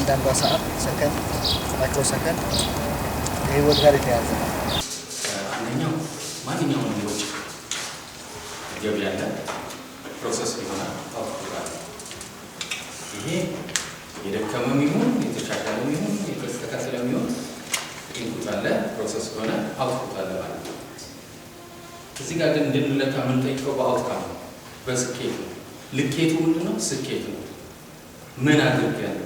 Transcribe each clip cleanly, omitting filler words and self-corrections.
እያንዳንዷ ሰዓት፣ ሰከንድ፣ ማይክሮ ሰከንድ ከህይወት ጋር የተያያዘ ነው። አንደኛው ማንኛውንም ወጪ ገቢ ያለ process ይሆናል፣ output አለ። ይሄ የደከመም ይሁን፣ የተሻሻለም ይሁን፣ የተስተካከለም ይሁን input አለ፣ process ሆነ output አለ ማለት ነው። እዚህ ጋር ግን እንድንለካ የምንጠይቀው በ outcome ነው፣ በስኬት ነው። ልኬቱ ምንድን ነው? ስኬት ነው። ምን አድርጌያለሁ፣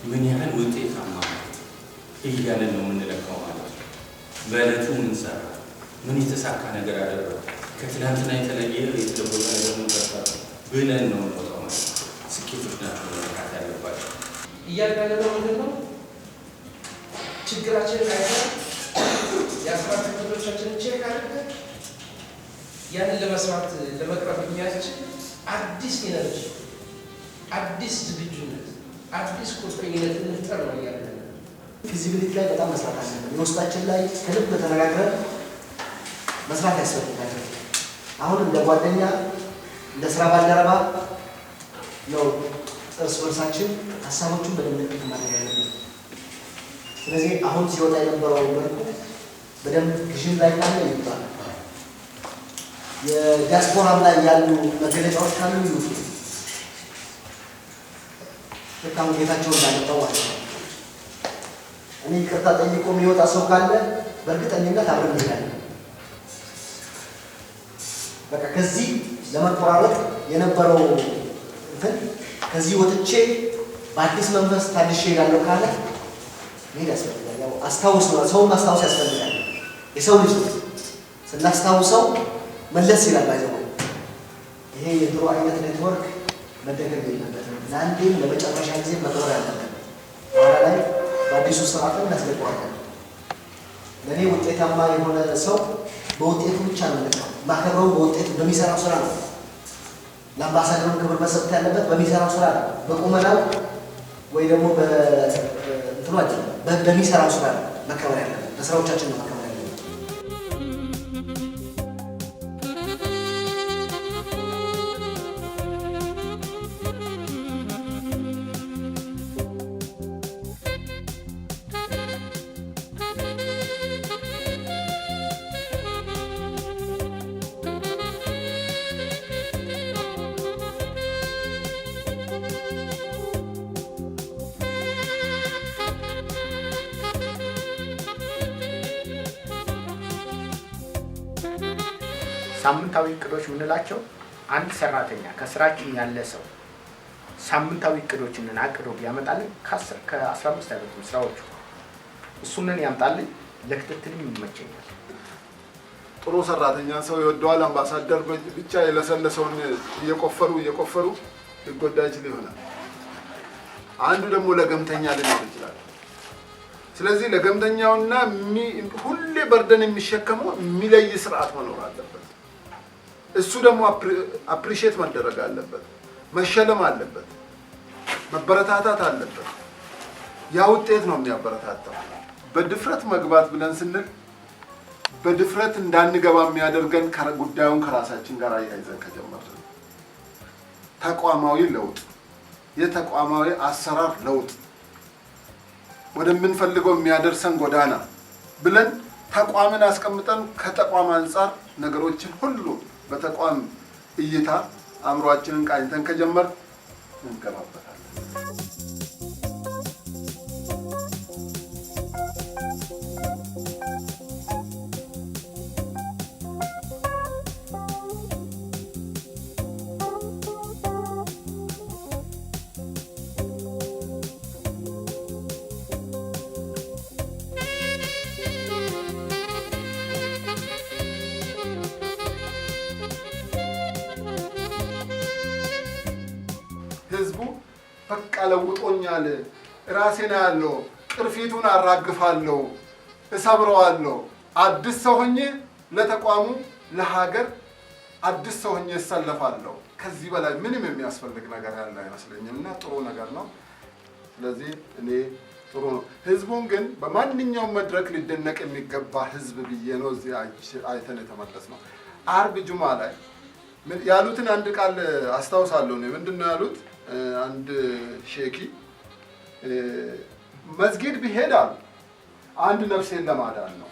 ምን ያህል ውጤታማ እያለን ነው የምንለካው ማለት ነው። በዕለቱ ምን ሰራ፣ ምን የተሳካ ነገር አደረገ፣ ከትናንትና የተለየ የተለወጠ ነገር ምን ፈጠረ ብለን ነው የምንወጣው ማለት ነው። ስኬቶች ናቸው መለካት ያለባቸው። እያልን ያለነው ምንድን ነው? ችግራችንን አይተን የአስራት ክፍሎቻችንን check አድርገን ያንን ለመስራት ለመቅረፍ የሚያስችል አዲስ energy፣ አዲስ ዝግጁነት፣ አዲስ ቁርጠኝነት እንፍጠር ነው እያልን ያለነው። Feasibility ላይ በጣም መስራት አለብን። የውስጣችን ላይ ከልብ ተነጋግረን መስራት ያስፈልጋል። አሁን እንደ ጓደኛ፣ እንደ ስራ ባልደረባ ነው እርስ በርሳችን ሀሳቦቹን በደንብ ማድረግ ያለብን። ስለዚህ አሁን ሲወጣ የነበረው መልኩ በደንብ ግዥም ላይ ካለ ይባላል፣ የዲያስፖራም ላይ ያሉ መገለጫዎች ካሉ ይውጡ። ልክ አሁን ጌታቸው እንዳመጣው ማለት ነው። እኔ ይቅርታ ጠይቆ የሚወጣ ሰው ካለ በእርግጠኝነት አብረን እንሄዳለን። በቃ ከዚህ ለመቆራረጥ የነበረው እንትን ከዚህ ወጥቼ በአዲስ መንፈስ ታድሼ እሄዳለሁ ካለ መሄድ ያስፈልጋል። ያው አስታውስ ነው፣ ሰውን ማስታወስ ያስፈልጋል። የሰው ልጅ ነው፣ ስናስታውሰው መለስ ይላል። ባይዘው ይሄ የድሮ አይነት ኔትወርክ መደገም የለበትም። ለአንዴም ለመጨረሻ ጊዜ መቅበር ያለበት በኋላ ላይ በአዲሱ ስርዓት ላይ እናስገባዋለን። ለእኔ ውጤታማ የሆነ ሰው በውጤቱ ብቻ ነው የምለካው። ማከብረው በውጤቱ በሚሰራው ስራ ነው። ለአምባሳደሩ ክብር መሰጠት ያለበት በሚሰራው ስራ ነው። በቁመናው ወይ ደግሞ በእንትኑ አይደለም፣ በሚሰራው ስራ ነው መከበር ያለበት። በስራዎቻችን ነው መከበር ያለበት። ሳምንታዊ እቅዶች የምንላቸው አንድ ሰራተኛ ከስራችን ያለ ሰው ሳምንታዊ እቅዶችን አቅዶ ቢያመጣልን ከ10 ከ15 አይበልጡም ስራዎቹ። እሱንን ያምጣልኝ፣ ለክትትልም ይመቸኛል። ጥሩ ሰራተኛ ሰው ይወደዋል። አምባሳደር ብቻ የለሰለሰውን እየቆፈሩ እየቆፈሩ ሊጎዳ ይችል ይሆናል። አንዱ ደግሞ ለገምተኛ ሊኖር ይችላል። ስለዚህ ለገምተኛውና ሁሌ burden የሚሸከመው የሚለይ ስርዓት መኖር አለበት። እሱ ደግሞ appreciate መደረግ አለበት፣ መሸለም አለበት፣ መበረታታት አለበት። ያ ውጤት ነው የሚያበረታታው። በድፍረት መግባት ብለን ስንል በድፍረት እንዳንገባ የሚያደርገን ጉዳዩን ከራሳችን ጋር አያይዘን ከጀመርን፣ ተቋማዊ ለውጥ፣ የተቋማዊ አሰራር ለውጥ ወደምንፈልገው የሚያደርሰን ጎዳና ብለን ተቋምን አስቀምጠን ከተቋም አንጻር ነገሮችን ሁሉ በተቋም እይታ አእምሯችንን ቃኝተን ከጀመር እንገባበታለን። ህዝቡ በቃ ለውጦኛል፣ ራሴን ያለው ቅርፊቱን አራግፋለሁ፣ እሰብረዋለሁ፣ አዲስ ሰው ሆኜ ለተቋሙ ለሀገር አዲስ ሰው ሆኜ እሰለፋለሁ። ከዚህ በላይ ምንም የሚያስፈልግ ነገር ያለ አይመስለኝም እና ጥሩ ነገር ነው። ስለዚህ እኔ ጥሩ ነው። ህዝቡን ግን በማንኛውም መድረክ ሊደነቅ የሚገባ ህዝብ ብዬ ነው እዚህ አይተን የተመለስነው። አርብ ጁማ ላይ ያሉትን አንድ ቃል አስታውሳለሁ። እኔ ምንድን ነው ያሉት? አንድ ሼኪ መስጊድ ብሄድ አሉ አንድ ነፍሴን ለማዳን ነው።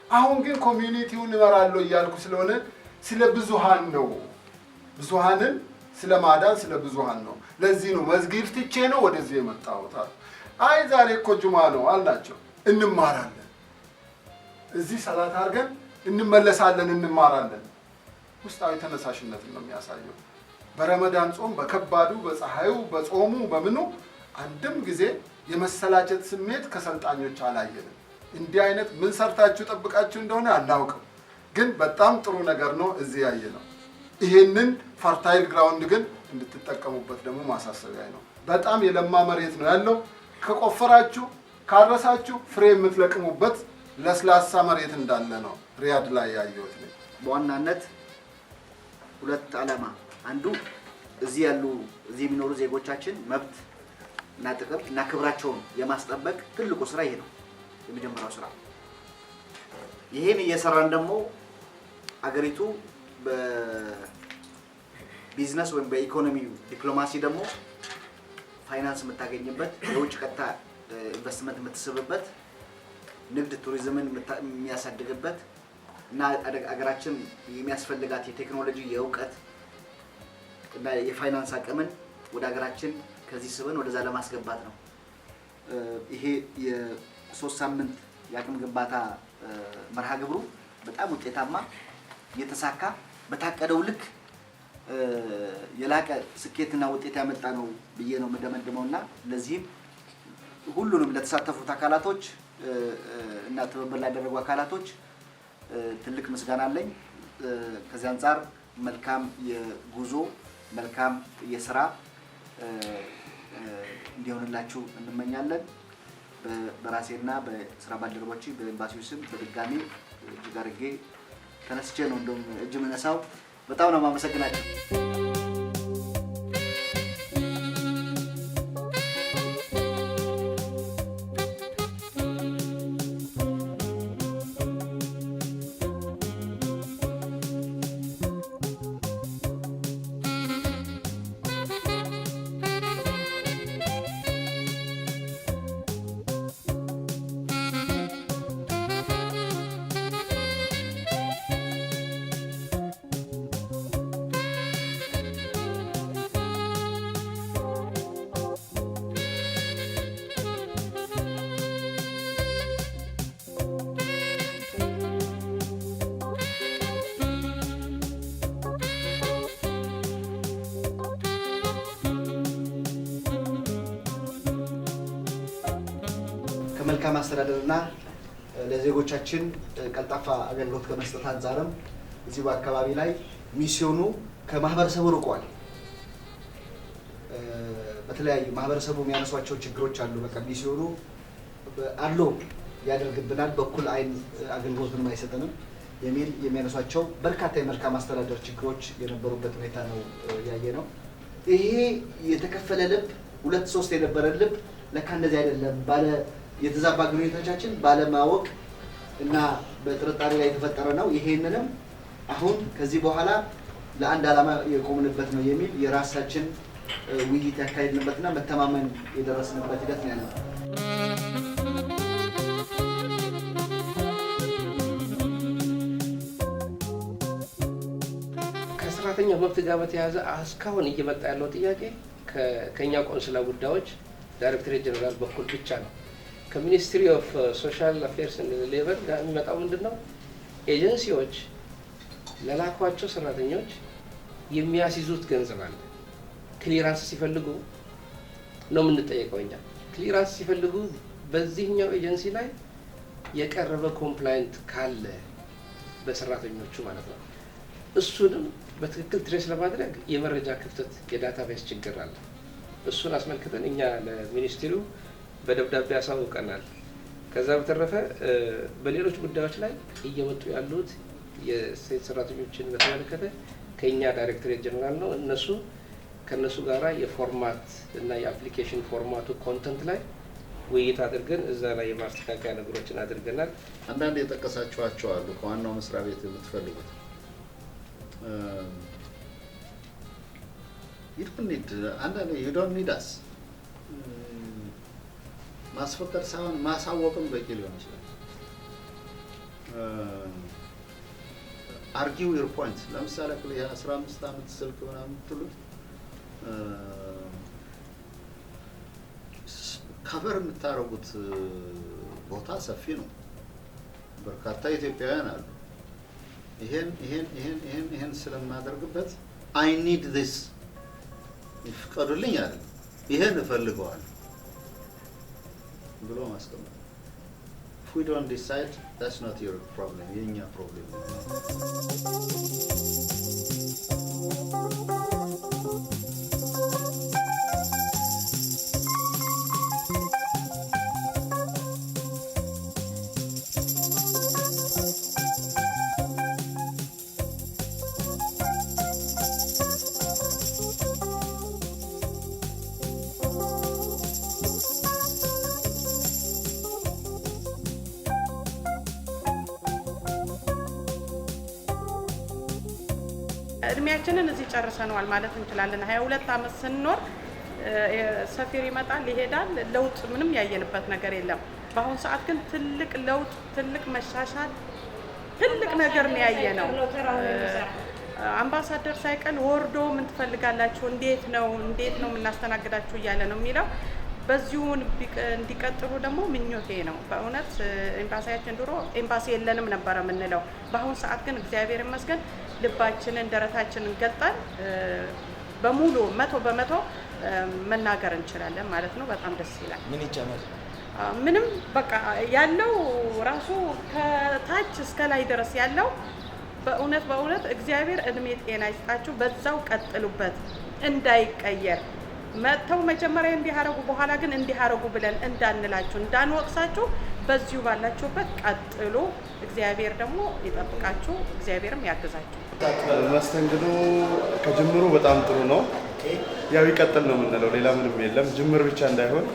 አሁን ግን community ውን እመራለሁ እያልኩ ስለሆነ ስለ ብዙሃን ነው፣ ብዙሃንን ስለ ማዳን ስለ ብዙሃን ነው። ለዚህ ነው መስጊድ ትቼ ነው ወደዚህ የመጣሁት አሉ። አይ ዛሬ እኮ ጁማ ነው አልናቸው። እንማራለን፣ እዚህ ሰላት አድርገን እንመለሳለን፣ እንማራለን። ውስጣዊ ተነሳሽነትን ነው የሚያሳየው። በረመዳን ጾም በከባዱ በፀሐዩ በጾሙ በምኑ አንድም ጊዜ የመሰላቸት ስሜት ከሰልጣኞች አላየንም። እንዲህ አይነት ምን ሰርታችሁ ጠብቃችሁ እንደሆነ አናውቅም፣ ግን በጣም ጥሩ ነገር ነው እዚህ ያየነው። ይሄንን fertile ground ግን እንድትጠቀሙበት ደግሞ ማሳሰቢያ ነው። በጣም የለማ መሬት ነው ያለው። ከቆፈራችሁ ካረሳችሁ ፍሬ የምትለቅሙበት ለስላሳ መሬት እንዳለ ነው ሪያድ ላይ ያየሁት ነው። በዋናነት ሁለት ዓላማ፣ አንዱ እዚህ ያሉ እዚህ የሚኖሩ ዜጎቻችን መብት እና ጥቅም እና ክብራቸውን የማስጠበቅ ትልቁ ስራ ይሄ ነው፣ የመጀመሪያው ስራ። ይሄን እየሰራን ደግሞ አገሪቱ በቢዝነስ ወይም በኢኮኖሚ ዲፕሎማሲ ደግሞ ፋይናንስ የምታገኝበት፣ የውጭ ቀጥታ ኢንቨስትመንት የምትስብበት፣ ንግድ ቱሪዝምን የሚያሳድግበት እና አገራችን የሚያስፈልጋት የቴክኖሎጂ፣ የእውቀት እና የፋይናንስ አቅምን ወደ ሀገራችን ከዚህ ስበን ወደዛ ለማስገባት ነው። ይሄ የ3 ሳምንት የአቅም ግንባታ መርሃ ግብሩ በጣም ውጤታማ፣ የተሳካ፣ በታቀደው ልክ የላቀ ስኬትና ውጤት ያመጣ ነው ብዬ ነው የምደመድመውና ለዚህም ሁሉንም ለተሳተፉት አካላቶች እና ትብብር ላደረጉ አካላቶች ትልቅ ምስጋና አለኝ። ከዚህ አንፃር መልካም የጉዞ፣ መልካም የስራ እንዲሆንላችሁ እንመኛለን። በራሴና በስራ ባልደረቦቼ በኤምባሲው ስም በድጋሚ እጅግ አድርጌ ተነስቼ ነው እንደውም እጅ የምነሳው። በጣም ነው የማመሰግናቸው። ከመልካም አስተዳደርና ለዜጎቻችን ቀልጣፋ አገልግሎት ከመስጠት አንፃርም እዚህ በአካባቢ ላይ ሚስዮኑ ከማህበረሰቡ ርቋል። በተለያዩ ማህበረሰቡ የሚያነሷቸው ችግሮች አሉ። በቃ ሚስዮኑ አድሎ ያደርግብናል፣ በኩል አይን አገልግሎትንም አይሰጠንም የሚል የሚያነሷቸው በርካታ የመልካም አስተዳደር ችግሮች የነበሩበት ሁኔታ ነው ያየነው። ይሄ የተከፈለ ልብ፣ ሁለት ሶስት የነበረ ልብ ለካ እንደዚህ አይደለም፣ ባለ የተዛባ ግንኙነቶቻችን ባለማወቅ እና በጥርጣሬ ላይ የተፈጠረ ነው። ይሄንንም አሁን ከዚህ በኋላ ለአንድ ዓላማ የቆምንበት ነው የሚል የራሳችን ውይይት ያካሄድንበትና መተማመን የደረስንበት ሂደት ነው ያለው። ከሰራተኛ መብት ጋር በተያያዘ እስካሁን እየመጣ ያለው ጥያቄ ከኛ ቆንስላ ጉዳዮች ዳይሬክቶሬት ጀነራል በኩል ብቻ ነው። ከ Ministry of Social Affairs and Labor ጋር የሚመጣው ምንድነው? ኤጀንሲዎች ለላኳቸው ሰራተኞች የሚያስይዙት ገንዘብ አለ። Clearance ሲፈልጉ ነው የምንጠየቀው እኛ። Clearance ሲፈልጉ በዚህኛው ኤጀንሲ ላይ የቀረበ complaint ካለ በሰራተኞቹ ማለት ነው። እሱንም በትክክል trace ለማድረግ የመረጃ ክፍተት፣ የ database ችግር አለ። እሱን አስመልክተን እኛ ለሚኒስትሩ በደብዳቤ አሳውቀናል። ከዛ በተረፈ በሌሎች ጉዳዮች ላይ እየመጡ ያሉት የሴት ሰራተኞችን በተመለከተ ከኛ ዳይሬክቶሬት ጀነራል ነው። ከነሱ ጋራ የ format እና የ application format ኡ content ላይ ውይይት አድርገን እዛ ላይ የማስተካከያ ነገሮችን አድርገናል። አንዳንድ የጠቀሳችኋቸው አሉ ከዋናው መስሪያ ቤት የምትፈልጉት። You don't need, አንዳንድ you don't need us. ማስፈቀድ ሳይሆን ማሳወቅም በቂ ሊሆን ይችላል። Argue your point። ለምሳሌ የ15 ዓመት ስልክ ምናምን የምትሉት cover የምታደርጉት ቦታ ሰፊ ነው። በርካታ ኢትዮጵያውያን አሉ። ይሄን ይሄን ይሄን ይሄን ይሄን ስለማደርግበት I need this ይፍቀዱልኝ አለ፣ ይሄን እፈልገዋለሁ ብሎ ማስቀመጥ። If we don't decide, that's not your problem፣ የኛ problem ነው። እድሜያችንን እዚህ ጨርሰነዋል ማለት እንችላለን። 22 ዓመት ስንኖር ሰፊር ይመጣል ይሄዳል፣ ለውጥ ምንም ያየንበት ነገር የለም። በአሁን ሰዓት ግን ትልቅ ለውጥ፣ ትልቅ መሻሻል፣ ትልቅ ነገር ነው ያየነው። አምባሳደር ሳይቀር ወርዶ ምን ትፈልጋላችሁ፣ እንዴት ነው የምናስተናግዳችሁ እያለ ነው የሚለው። በዚሁ እንዲቀጥሉ ደግሞ ምኞቴ ነው። በእውነት ኤምባሲያችን ድሮ ኤምባሲ የለንም ነበረ የምንለው። በአሁን ሰዓት ግን እግዚአብሔር ይመስገን ልባችንን ደረታችንን ገልጠን በሙሉ 100% መናገር እንችላለን ማለት ነው። በጣም ደስ ይላል። ምን ይጨመር? ምንም፣ በቃ ያለው ራሱ ከታች እስከ ላይ ድረስ ያለው በእውነት በእውነት እግዚአብሔር እድሜ ጤና ይስጣችሁ። በዛው ቀጥሉበት፣ እንዳይቀየር። መጥተው መጀመሪያ እንዲህ አረጉ፣ በኋላ ግን እንዲህ አረጉ ብለን እንዳንላችሁ፣ እንዳንወቅሳችሁ፣ በዚሁ ባላችሁበት ቀጥሉ። እግዚአብሔር ደግሞ ይጠብቃችሁ፣ እግዚአብሔርም ያግዛችሁ። መስተንግዶ ከጅምሩ በጣም ጥሩ ነው። ያው ይቀጥል ነው የምንለው፣ ሌላ ምንም የለም። ጅምር ብቻ እንዳይሆን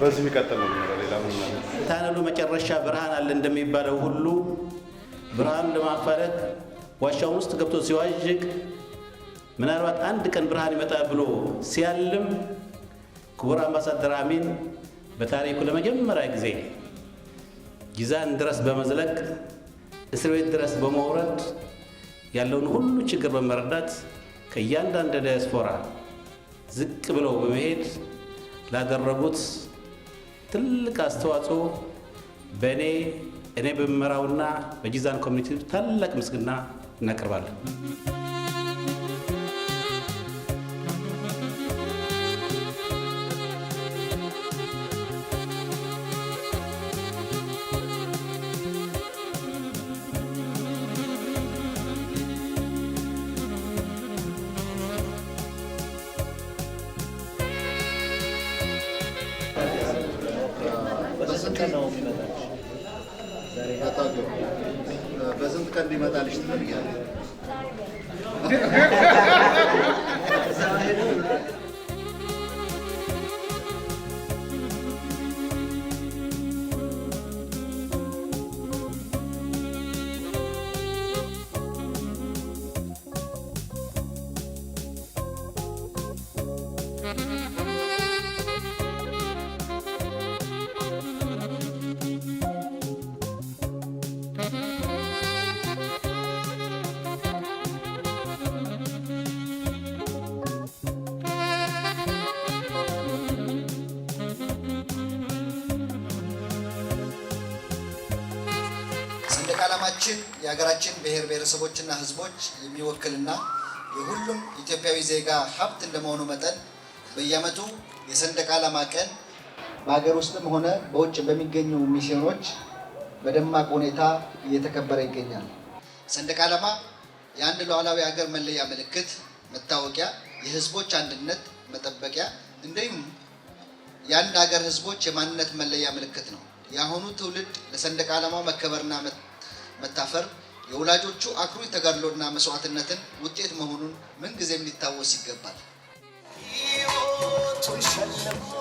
በዚሁ ይቀጥል ነው የምንለው፣ ሌላ ምንም የለም። Tunnel ኡ መጨረሻ ብርሃን አለ እንደሚባለው ሁሉ ብርሃን ለማፈላለግ ዋሻው ውስጥ ገብቶ ሲዋዥቅ ምናልባት አንድ ቀን ብርሃን ይመጣ ብሎ ሲያልም ክቡር አምባሳደር አሚን በታሪኩ ለመጀመሪያ ጊዜ ጂዛን ድረስ በመዝለቅ፣ እስር ቤት ድረስ በመውረድ፣ ያለውን ሁሉ ችግር በመረዳት፣ ከእያንዳንዱ ዲያስፖራ ዝቅ ብለው በመሄድ ላደረጉት ትልቅ አስተዋጽኦ በእኔ እኔ በምመራውና በጂዛን community ታላቅ ምስጋና እናቀርባለን። በስንት ቀን ነው የሚመጣልሽ? በስንት ቀን እንዲመጣልሽ ትፈልጊያለሽ? ሰንደቅ ዓላማችን የሀገራችን ብሔር ብሔረሰቦችና ሕዝቦች የሚወክልና የሁሉም ኢትዮጵያዊ ዜጋ ሀብት እንደመሆኑ መጠን በየዓመቱ የሰንደቅ ዓላማ ቀን በሀገር ውስጥም ሆነ በውጭ በሚገኙ ሚስዮኖች በደማቅ ሁኔታ እየተከበረ ይገኛል። ሰንደቅ ዓላማ የአንድ ሉዓላዊ ሀገር መለያ ምልክት፣ መታወቂያ፣ የሕዝቦች አንድነት መጠበቂያ እንዲሁም የአንድ ሀገር ሕዝቦች የማንነት መለያ ምልክት ነው። የአሁኑ ትውልድ ለሰንደቅ ዓላማው መከበርና መታፈር የወላጆቹ አኩሪ ተጋድሎና መስዋዕትነትን ውጤት መሆኑን ምንጊዜም ሊታወስ ይገባል። ሕይወቱን ሸልሞ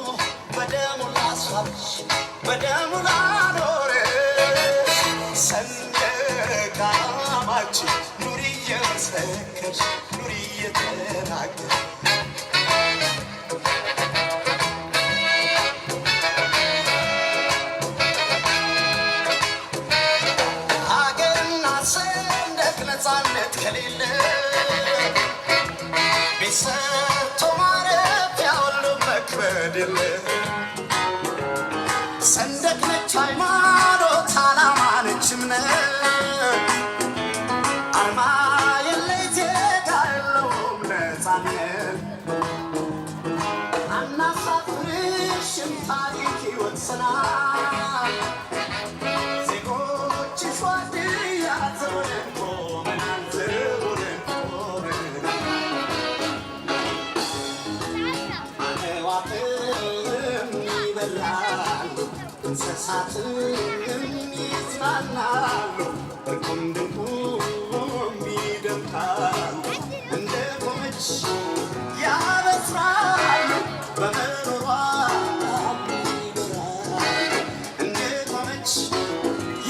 በደሙ ላስዋበሽ፣ በደሙ ላኖረ ሰንደቅ ዓላማችን ኑሪ እየመሰከርሽ፣ ኑሪ እየተናገርሽ። ከሌለ ቤት ሰርቶ ማረፊያ ሁሉ መክበድ የለ። ሰንደቅ ነች ሃይማኖት፣ ዓላማ ነች እምነት፣ አርማ የለይ ዜጋ የለውም ነፃነት። አናሳፍርሽም፣ ታሪክ ይወቅሰናል። ዜጎችሽ ዋርድያ ዘቦነን ቆመናል፣ ዘቦነን ቆመናል። አዕዋፍም ይበራሉ፣ እንስሳትም ይዝናናሉ፣ እርቁም ድንቁም ይደምቃሉ። እንደ ቆመች ያበስራሉ፣ በመኖሯ ይኖራሉ። እንደ ቆመች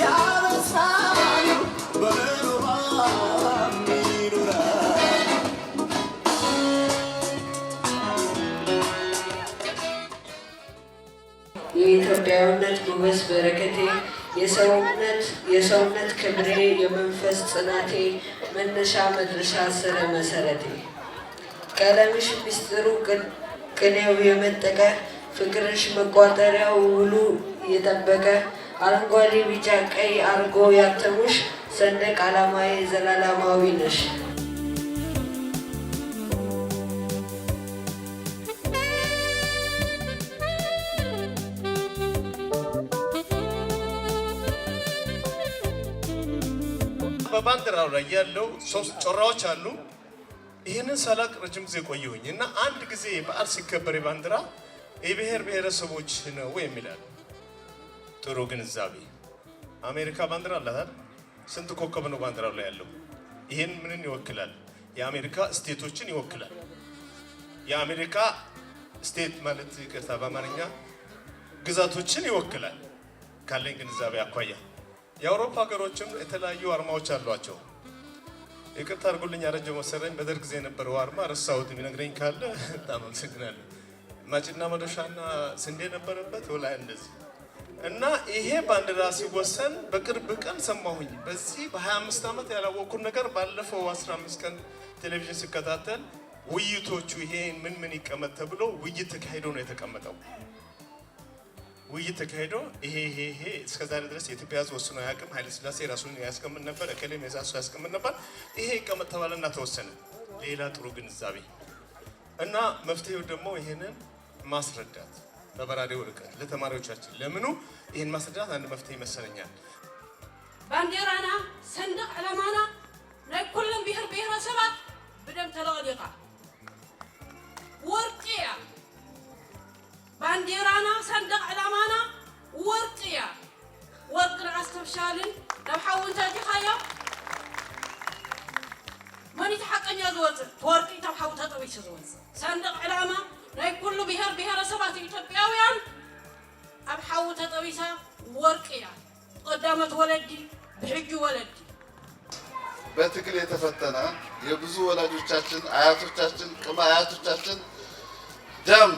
ያበስራሉ፣ በመኖሯ ይኖራሉ። የኢትዮጵያዊነት ሞገስ በረከቴ፣ የሰውነት ክብሬ፣ የመንፈስ ጽናቴ፣ መነሻ መድረሻ ስረ መሰረቴ። ቀለምሽ ምስጢሩ ቅኔው የመጠቀ፣ ፍቅርሽ መቋጠሪያው ውሉ የጠበቀ፣ አረንጓዴ ቢጫ ቀይ አርጎ ያተሙሽ ሰንደቅ ዓላማዬ ዘላለማዊ ነሽ። በባንዲራው ላይ ያለው ሶስት ጮራዎች አሉ። ይህንን ሳላቅ ረጅም ጊዜ ቆየሁኝ እና አንድ ጊዜ በዓል ሲከበር የባንዲራ የብሔር ብሔረሰቦች ነው የሚላል። ጥሩ ግንዛቤ። አሜሪካ ባንዲራ አላት አይደል? ስንት ኮከብ ነው ባንዲራው ላይ ያለው? ይህን ምንን ይወክላል? የአሜሪካ state ኦችን ይወክላል። የአሜሪካ state ማለት፣ ይቅርታ፣ በአማርኛ ግዛቶችን ይወክላል። ካለኝ ግንዛቤ አኳያ የአውሮፓ ሀገሮችም የተለያዩ አርማዎች አሏቸው። ይቅርታ አድርጉልኝ፣ ያረጀው መሰለኝ። በደርግ ጊዜ የነበረው አርማ ረሳሁት። የሚነግረኝ ካለ በጣም አመሰግናለሁ። ማጭድና መዶሻና ስንዴ ነበረበት ወላ እንደዚህ። እና ይሄ ባንዲራ ሲወሰን በቅርብ ቀን ሰማሁኝ። በዚህ በ25 ዓመት ያላወቅኩት ነገር ባለፈው 15 ቀን ቴሌቪዥን ስከታተል ውይይቶቹ ይሄ ምን ምን ይቀመጥ ተብሎ ውይይት ተካሂዶ ነው የተቀመጠው። ውይይት ተካሂዶ ይሄ ይሄ ይሄ እስከዛሬ ድረስ የኢትዮጵያ ሕዝብ ወስኖ አያውቅም። ኃይለ ሥላሴ ራሱን ያስቀምጥ ነበር፣ እከሌም የራሱ ያስቀምጥ ነበር። ይሄ ይቀመጥ ተባለና ተወሰነ። ሌላ ጥሩ ግንዛቤ እና መፍትሄው ደግሞ ይሄንን ማስረዳት በበራሪ ወረቀት ለተማሪዎቻችን ለምኑ ይሄን ማስረዳት አንድ መፍትሄ ይመስለኛል። ባንዴራና ሰንደቅ ዕላማና ናይ ኩሎም ብሔር ብሔረሰባት ብደም ተለቕሊቓ ወርቂ እያ። ባንዴራና ሰንደቅ ዕላማና ወርቂ እያ። ወርቂ ንዓስተብሻልን ናብ ሓዊ እንተእቲኻዮ መን እቲ ሓቀኛ ዝወፅእ? ወርቂ ናብ ሓዊ ተጠቢሱ ዝወፅእ። ሰንደቅ ዕላማ ናይ ኩሉ ብሔር ብሔረሰባት ኢትዮጵያውያን ኣብ ሓዊ ተጠቢሳ ወርቂ እያ። ቀዳሞት ወለዲ ብሕጂ ወለዲ በትግል የተፈተነ፣ የብዙ ወላጆቻችን፣ አያቶቻችን፣ ቅድመ አያቶቻችን ደም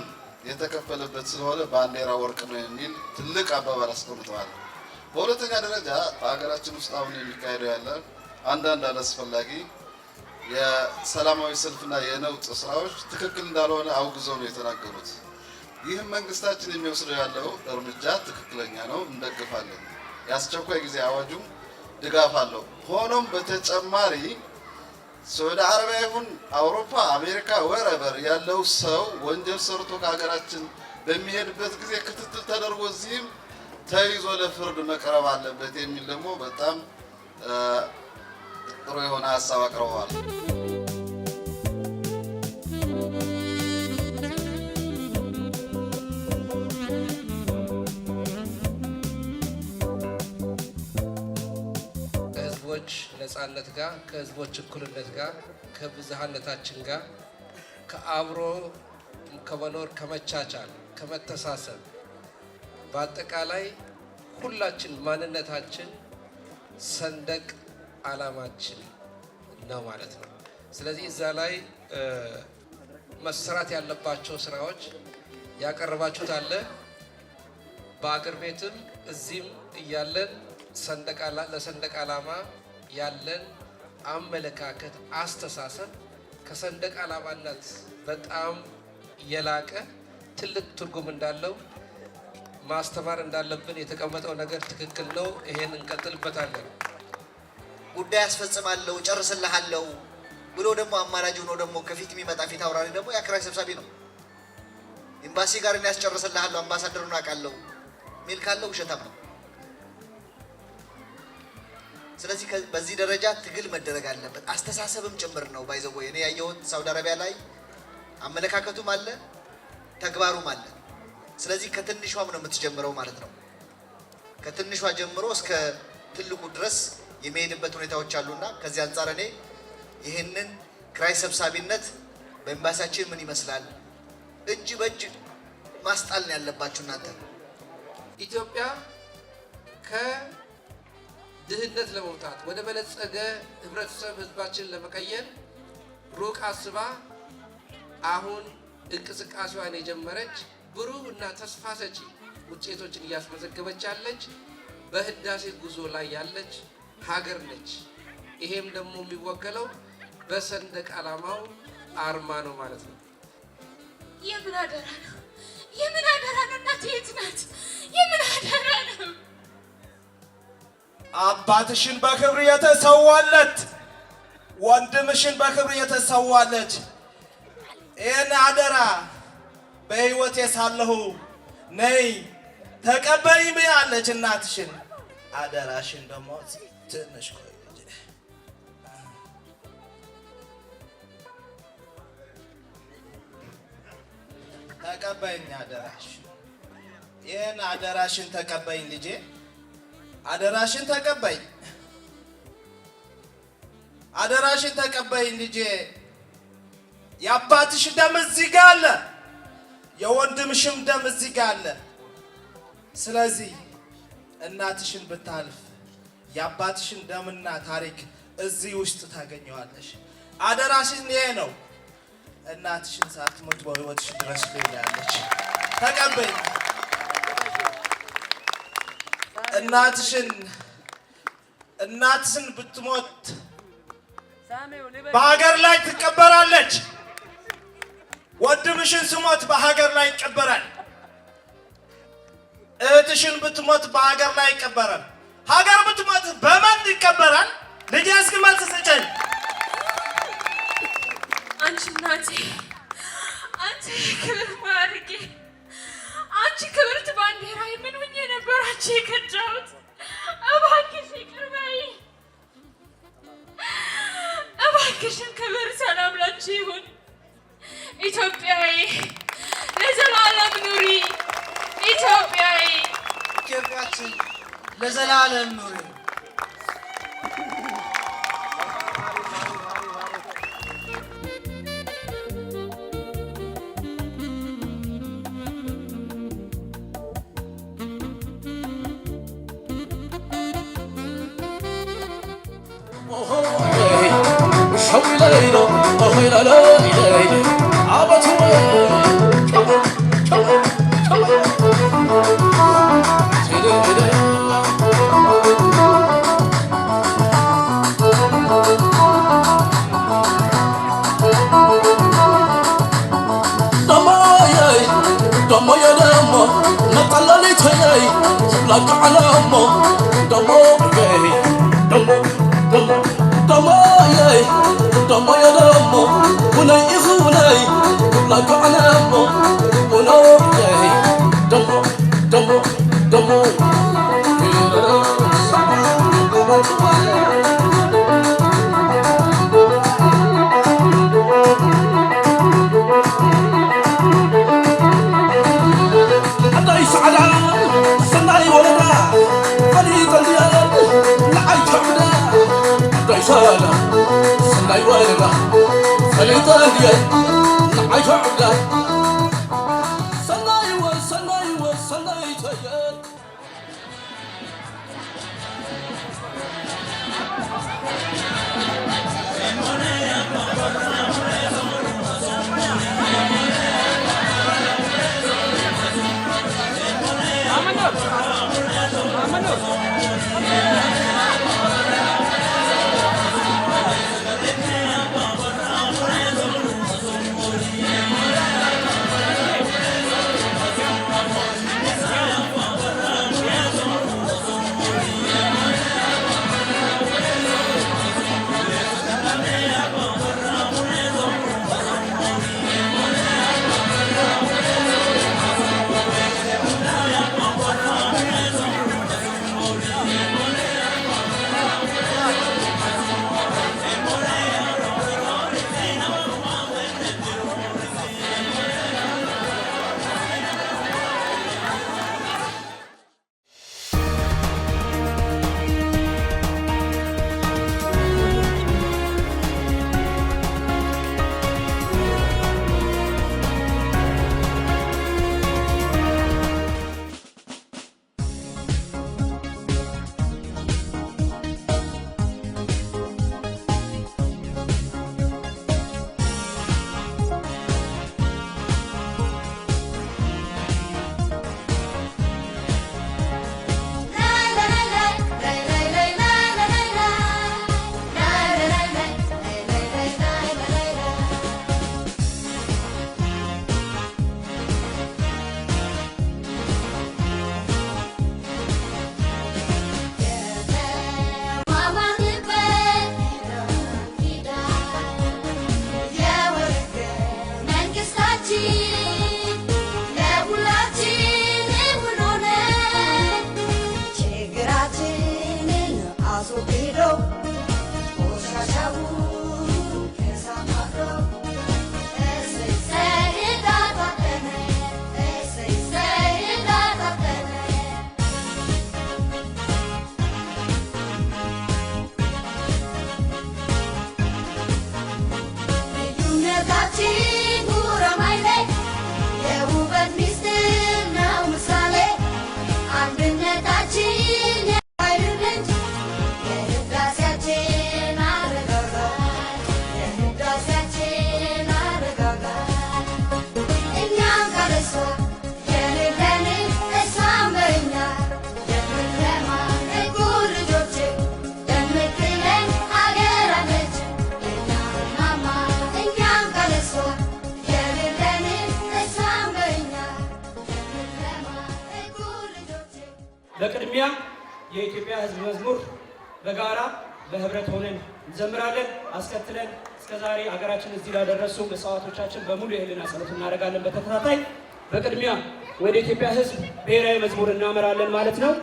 የተከፈለበት ስለሆነ ባንዲራ ወርቅ ነው የሚል ትልቅ አባባል አስቀምጠዋል። በሁለተኛ ደረጃ በሀገራችን ውስጥ አሁን የሚካሄደው ያለ አንዳንድ አላስፈላጊ የሰላማዊ ሰልፍና የነውጥ ስራዎች ትክክል እንዳልሆነ አውግዘው ነው የተናገሩት። ይህም መንግስታችን የሚወስደው ያለው እርምጃ ትክክለኛ ነው፣ እንደግፋለን። የአስቸኳይ ጊዜ አዋጁም ድጋፍ አለው። ሆኖም በተጨማሪ ሳዑዲ አረቢያ ይሁን አውሮፓ፣ አሜሪካ wherever ያለው ሰው ወንጀል ሰርቶ ከሀገራችን በሚሄድበት ጊዜ ክትትል ተደርጎ እዚህም ተይዞ ለፍርድ መቅረብ አለበት የሚል ደግሞ በጣም ጥሩ የሆነ ሀሳብ አቅርበዋል። ከህዝቦች ነጻነት ጋር፣ ከህዝቦች እኩልነት ጋር፣ ከብዝሃነታችን ጋር፣ ከአብሮ ከመኖር፣ ከመቻቻል፣ ከመተሳሰብ፣ በአጠቃላይ ሁላችን ማንነታችን ሰንደቅ ዓላማችን ነው ማለት ነው። ስለዚህ እዛ ላይ መሰራት ያለባቸው ስራዎች ያቀረባችሁት አለ። በአገር ቤትም እዚህም እያለን ለሰንደቅ ዓላማ ያለን አመለካከት፣ አስተሳሰብ ከሰንደቅ ዓላማነት በጣም የላቀ ትልቅ ትርጉም እንዳለው ማስተማር እንዳለብን የተቀመጠው ነገር ትክክል ነው። ይሄን እንቀጥልበታለን። ጉዳይ አስፈጽማለሁ፣ ጨርስልሃለሁ ብሎ ደግሞ አማላጅ ሆኖ ደግሞ ከፊት የሚመጣ ፊት አውራሪ ደግሞ የአከራይ ሰብሳቢ ነው። ኤምባሲ ጋር እኔ ያስጨርስልሃለሁ፣ አምባሳደሩን አውቃለሁ ሚል ካለው ውሸታም ነው። ስለዚህ በዚህ ደረጃ ትግል መደረግ አለበት። አስተሳሰብም ጭምር ነው። By the way፣ እኔ ያየሁት ሳውዲ አረቢያ ላይ አመለካከቱም አለ፣ ተግባሩም አለ። ስለዚህ ከትንሿም ነው የምትጀምረው ማለት ነው። ከትንሿ ጀምሮ እስከ ትልቁ ድረስ የሚሄድበት ሁኔታዎች አሉና ከዚህ አንጻር እኔ ይህንን ክራይ ሰብሳቢነት በኤምባሲያችን ምን ይመስላል እጅ በእጅ ማስጣል ነው ያለባችሁ እናንተ። ኢትዮጵያ ከድህነት ለመውጣት ወደ በለጸገ ህብረተሰብ ህዝባችን ለመቀየር ሩቅ አስባ አሁን እንቅስቃሴዋን የጀመረች፣ ብሩህ እና ተስፋ ሰጪ ውጤቶችን እያስመዘገበች ያለች፣ በህዳሴ ጉዞ ላይ ያለች ሀገር ነች። ይሄም ደግሞ የሚወከለው በሰንደቅ ዓላማው አርማ ነው ማለት ነው። የምን አደራ ነው? የምን አደራ ነው? እናቴ የት ናት? የምን አደራ ነው? አባትሽን በክብር የተሰዋለት፣ ወንድምሽን በክብር የተሰዋለች፣ ይህን አደራ በሕይወቴ ሳለሁ ነይ ተቀበይ ብያለች እናትሽን። አደራሽን ደግሞ ትንሽ ቆይ ልጄ። ተቀበይኝ አደራሽ። ይህን አደራሽን ተቀበይኝ ልጄ። አደራሽን ተቀበይ። አደራሽን ተቀበይኝ ልጄ። የአባትሽ ደም እዚህ ጋር አለ፣ የወንድምሽም ደም እዚህ ጋር አለ። ስለዚህ እናትሽን ብታልፍ የአባትሽን ደምና ታሪክ እዚህ ውስጥ ታገኘዋለሽ። አደራሽን ይሄ ነው። እናትሽን ሳትሞት በሕይወትሽ ድረስ ትሄዳለች። ተቀበይ። እናትሽን ብትሞት በሀገር ላይ ትቀበራለች። ወንድምሽን ስሞት በሀገር ላይ ይቀበራል። እህትሽን ብትሞት በሀገር ላይ ይቀበራል። ሀገር ብትሞት በማን ይቀበራል? ልጄ እስኪ መልስ ስጭኝ። አንቺ እናቴ፣ አንቺ ክብር ማዕረጌ፣ አንቺ ክብርት ባንዲራዬ፣ ምን ሆኜ ነበር አንቺ የከዳሁት? እባክሽ ይቅር በይ። እባክሽን ክብር ሰላም ላንቺ ይሁን። ኢትዮጵያዬ ለዘላለም ኑሪ። ኢትዮጵያዬ። ኢትዮጵያችን ለዘላለም ኑሪ። በቅድሚያ የኢትዮጵያ ሕዝብ መዝሙር በጋራ በህብረት ሆነን እንዘምራለን። አስከትለን እስከዛሬ ሀገራችን እዚህ ላደረሱ መስዋዕቶቻችን በሙሉ የህሊና ጸሎት እናደርጋለን። በተከታታይ በቅድሚያ ወደ ኢትዮጵያ ሕዝብ ብሔራዊ መዝሙር እናመራለን ማለት ነው።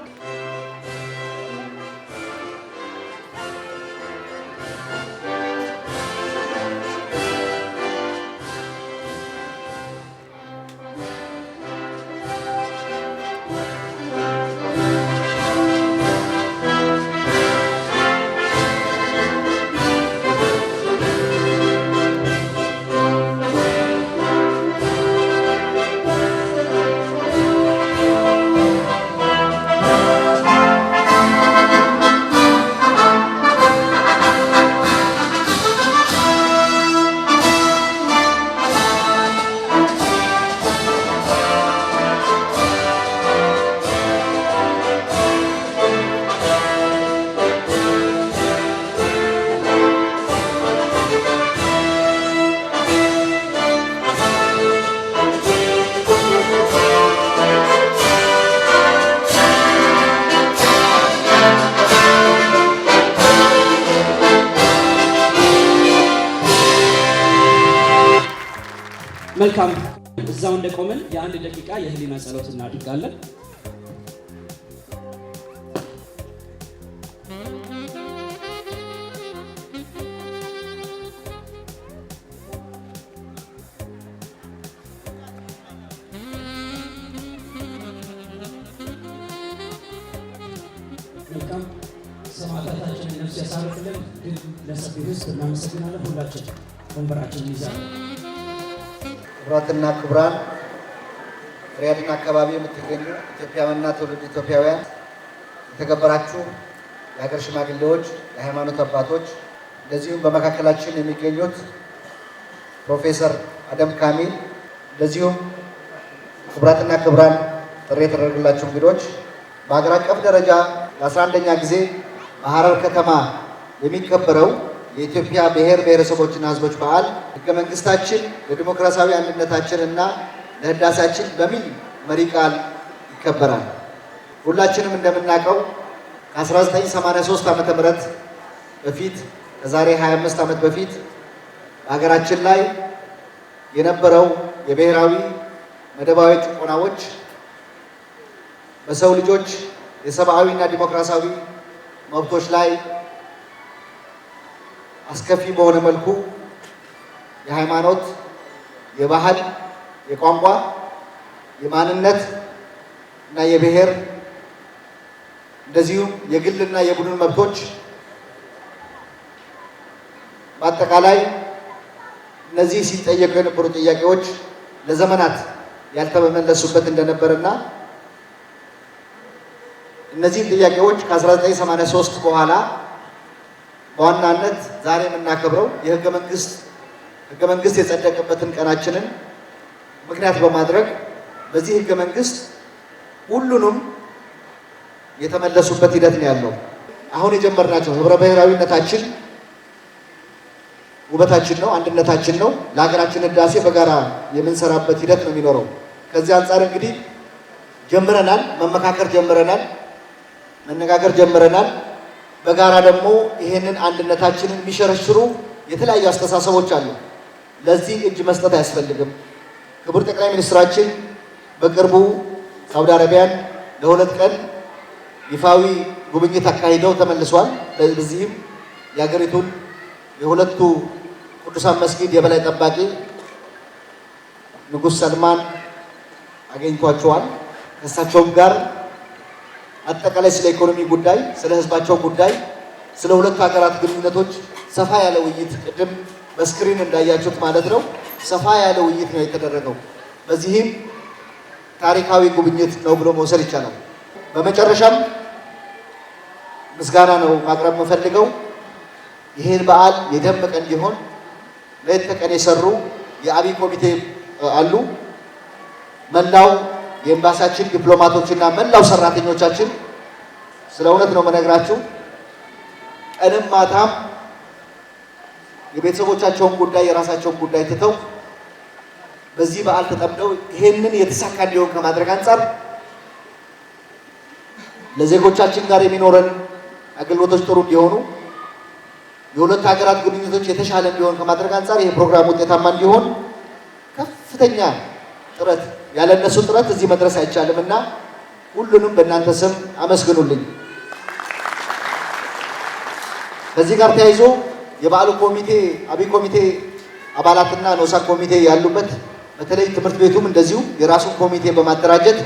መልካም። እዛው እንደቆምን የአንድ ደቂቃ የህሊና ጸሎት እናድርጋለን። መልካም። ሰማዕታታችንን ነፍስ ያሳርፍልን። ድል ለሰፊው ህዝብ። እናመሰግናለን። ሁላችን ወንበራችን እንይዛለን። ክቡራትና ክቡራን፣ ሪያድና አካባቢ የምትገኙ ኢትዮጵያውያንና ትውልደ ኢትዮጵያውያን፣ የተከበራችሁ የሀገር ሽማግሌዎች፣ የሃይማኖት አባቶች፣ እንደዚሁም በመካከላችን የሚገኙት ፕሮፌሰር አደም ካሚል፣ እንደዚሁም ክቡራትና ክቡራን ጥሪ የተደረገላችሁ እንግዶች፣ በሀገር አቀፍ ደረጃ ለ11ኛ ጊዜ በሐረር ከተማ የሚከበረው የኢትዮጵያ ብሔር ብሔረሰቦችና ሕዝቦች በዓል ሕገ መንግስታችን ለዲሞክራሲያዊ አንድነታችንና ለህዳሴያችን በሚል መሪ ቃል ይከበራል። ሁላችንም እንደምናውቀው ከ1983 ዓ.ም በፊት፣ ከዛሬ 25 ዓመት በፊት በሀገራችን ላይ የነበረው የብሔራዊ መደባዊ ጭቆናዎች፣ በሰው ልጆች የሰብአዊና ዲሞክራሲያዊ መብቶች ላይ አስከፊ በሆነ መልኩ የሃይማኖት፣ የባህል፣ የቋንቋ፣ የማንነት እና የብሔር እንደዚሁም የግልና የቡድን መብቶች፣ በአጠቃላይ እነዚህ ሲጠየቁ የነበሩ ጥያቄዎች ለዘመናት ያልተመለሱበት እንደነበርና እነዚህ ጥያቄዎች ከ1983 በኋላ በዋናነት ዛሬ የምናከብረው የህገ መንግስት ህገ መንግስት የጸደቀበትን ቀናችንን ምክንያት በማድረግ በዚህ ህገ መንግስት ሁሉንም የተመለሱበት ሂደት ነው ያለው። አሁን የጀመርናቸው ህብረ ብሔራዊነታችን ውበታችን ነው፣ አንድነታችን ነው። ለሀገራችን ህዳሴ በጋራ የምንሰራበት ሂደት ነው የሚኖረው። ከዚህ አንጻር እንግዲህ ጀምረናል፣ መመካከር ጀምረናል፣ መነጋገር ጀምረናል። በጋራ ደግሞ ይሄንን አንድነታችንን የሚሸረሽሩ የተለያዩ አስተሳሰቦች አሉ። ለዚህ እጅ መስጠት አያስፈልግም። ክቡር ጠቅላይ ሚኒስትራችን በቅርቡ ሳውዲ አረቢያን ለ2 ቀን ይፋዊ ጉብኝት አካሂደው ተመልሷል። በዚህም የሀገሪቱን የሁለቱ ቅዱሳን መስጊድ የበላይ ጠባቂ ንጉሥ ሰልማን አገኝቷቸዋል። ከእሳቸውም ጋር አጠቃላይ ስለ ኢኮኖሚ ጉዳይ፣ ስለ ህዝባቸው ጉዳይ፣ ስለ ሁለቱ ሀገራት ግንኙነቶች ሰፋ ያለ ውይይት፣ ቅድም በ screen እንዳያችሁት ማለት ነው፣ ሰፋ ያለ ውይይት ነው የተደረገው። በዚህም ታሪካዊ ጉብኝት ነው ብሎ መውሰድ ይቻላል። በመጨረሻም ምስጋና ነው ማቅረብ የምፈልገው። ይህን በዓል የደመቀ እንዲሆን ሌት ተቀን የሰሩ የአብይ ኮሚቴ አሉ። መላው የኤምባሲያችን ዲፕሎማቶችና መላው ሰራተኞቻችን፣ ስለ እውነት ነው የምነግራችሁ፣ ቀንም ማታም የቤተሰቦቻቸውን ጉዳይ የራሳቸውን ጉዳይ ትተው በዚህ በዓል ተጠምደው ይሄንን የተሳካ እንዲሆን ከማድረግ አንጻር ለዜጎቻችን ጋር የሚኖረን አገልግሎቶች ጥሩ እንዲሆኑ የሁለት ሀገራት ግንኙነቶች የተሻለ እንዲሆን ከማድረግ አንፃር ይሄ ፕሮግራም ውጤታማ እንዲሆን ከፍተኛ ጥረት ያለነሱ ጥረት እዚህ መድረስ አይቻልምና ሁሉንም በእናንተ ስም አመስግኑልኝ። ከዚህ ጋር ተያይዞ የበዓሉ ኮሚቴ አብይ ኮሚቴ አባላትና ንዑሳን ኮሚቴ ያሉበት በተለይ ትምህርት ቤቱም እንደዚሁ የራሱን ኮሚቴ በማደራጀት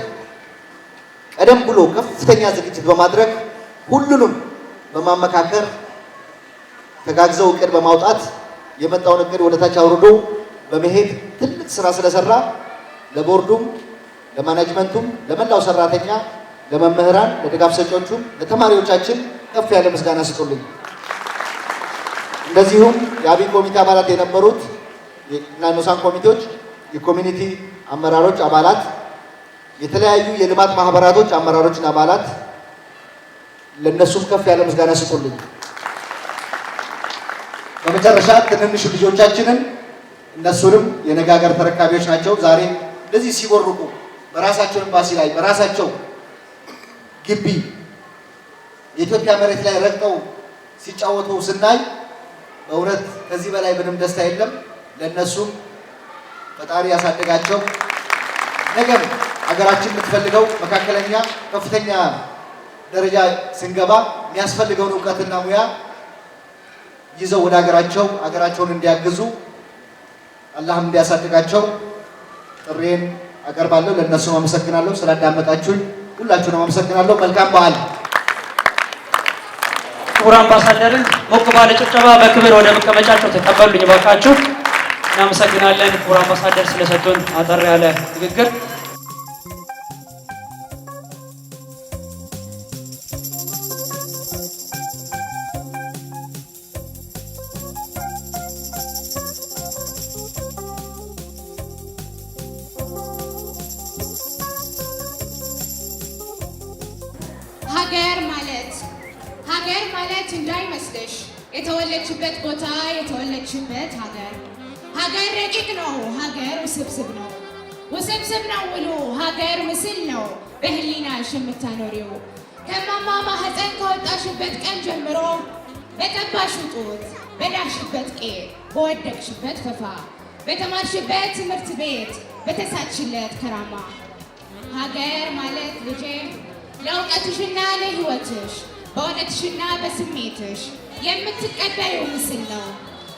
ቀደም ብሎ ከፍተኛ ዝግጅት በማድረግ ሁሉንም በማመካከር ተጋግዘው እቅድ በማውጣት የመጣውን እቅድ ወደታች አውርዶ በመሄድ ትልቅ ስራ ስለሰራ ለቦርዱም ለማኔጅመንቱም ለመላው ሰራተኛ ለመምህራን ለድጋፍ ሰጪዎቹም ለተማሪዎቻችን ከፍ ያለ ምስጋና ስጡልኝ። እንደዚሁም የአብይ ኮሚቴ አባላት የነበሩት እና ንዑሳን ኮሚቴዎች የ community አመራሮች አባላት የተለያዩ የልማት ማህበራቶች አመራሮችና አባላት ለነሱም ከፍ ያለ ምስጋና ስጡልኝ። በመጨረሻ ትንንሽ ልጆቻችንን እነሱንም የነገ ሀገር ተረካቢዎች ናቸው። ዛሬ እንደዚህ ሲቦርቁ በራሳቸው ኤምባሲ ላይ በራሳቸው ግቢ የኢትዮጵያ መሬት ላይ ረግጠው ሲጫወቱ ስናይ በእውነት ከዚህ በላይ ምንም ደስታ የለም። ለነሱም ፈጣሪ ያሳደጋቸው ነገም ሀገራችን የምትፈልገው መካከለኛ ከፍተኛ ደረጃ ስንገባ የሚያስፈልገውን እውቀትና ሙያ ይዘው ወደ ሀገራቸው ሀገራቸውን እንዲያግዙ አላህም እንዲያሳድጋቸው ጥሬን አቀርባለሁ። ለእነሱም አመሰግናለሁ። ስላዳመጣችሁኝ ሁላችሁንም አመሰግናለሁ። መልካም በዓል። ክቡር አምባሳደርን ሞቅ ባለ ጭብጨባ በክብር ወደ መቀመጫቸው ተቀበሉኝ እባካችሁ። እናመሰግናለን ክቡር አምባሳደር ስለሰጡን አጠር ያለ ንግግር። ሀገር ማለት እንዳይመስልሽ የተወለድሽበት ቦታ የተወለድሽበት ሀገር። ሀገር ረቂቅ ነው። ሀገር ውስብስብ ነው። ውስብስብ ነው ውሉ። ሀገር ምስል ነው በህሊናሽ የምታኖሪው። ከማማ ማህፀን ከወጣሽበት ቀን ጀምሮ በጠባሽው ጡት፣ በዳሽበት ቄ፣ በወደቅሽበት ፈፋ፣ በተማርሽበት ትምህርት ቤት፣ በተሳትሽለት ከራማ። ሀገር ማለት ልጄ ለእውቀትሽና ለህይወትሽ በእውነትሽና በስሜትሽ የምትቀበዪው ምስል ነው።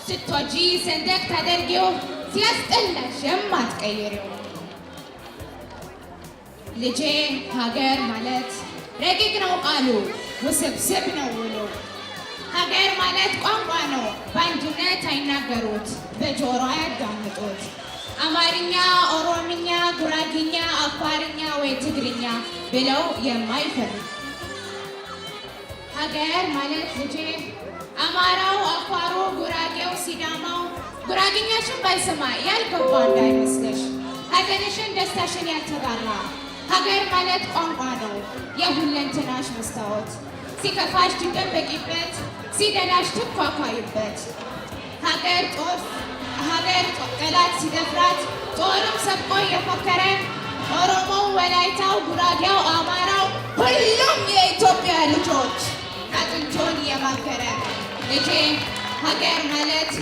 ስትወጂ ሰንደቅ ታደርጊው፣ ሲያስጠላሽ የማትቀይሪው። ልጄ ሀገር ማለት ረቂቅ ነው ቃሉ፣ ውስብስብ ነው ውሉ። ሀገር ማለት ቋንቋ ነው፣ በአንድነት አይናገሩት፣ በጆሮ አያዳምጡት። አማርኛ፣ ኦሮምኛ፣ ጉራግኛ፣ አፋርኛ ወይ ትግርኛ ብለው የማይፈሩ። ሀገር ማለት ልጄ አማራው፣ አፋሩ፣ ጉራጌው፣ ሲዳማው ጉራግኛሽን ባይሰማ ያልገባ እንዳይመስልሽ፣ ሀዘንሽን ደስታሽን ያልተጋራ። ሀገር ማለት ቋንቋ ነው፣ የሁለንተናሽ መስታወት። ሲከፋሽ ትደበቂበት፣ ሲደላሽ ትኳኳይበት። ሀገር ጦር ሀገር ጠላት ሲደፍራት ጦርም ሰብቆ እየፎከረ ኦሮሞው፣ ወላይታው፣ ጉራጌው፣ አማራው ሁሉም የኢትዮጵያ ልጆች አጥንቶን እየማከረ። ልጄ ሀገር ማለት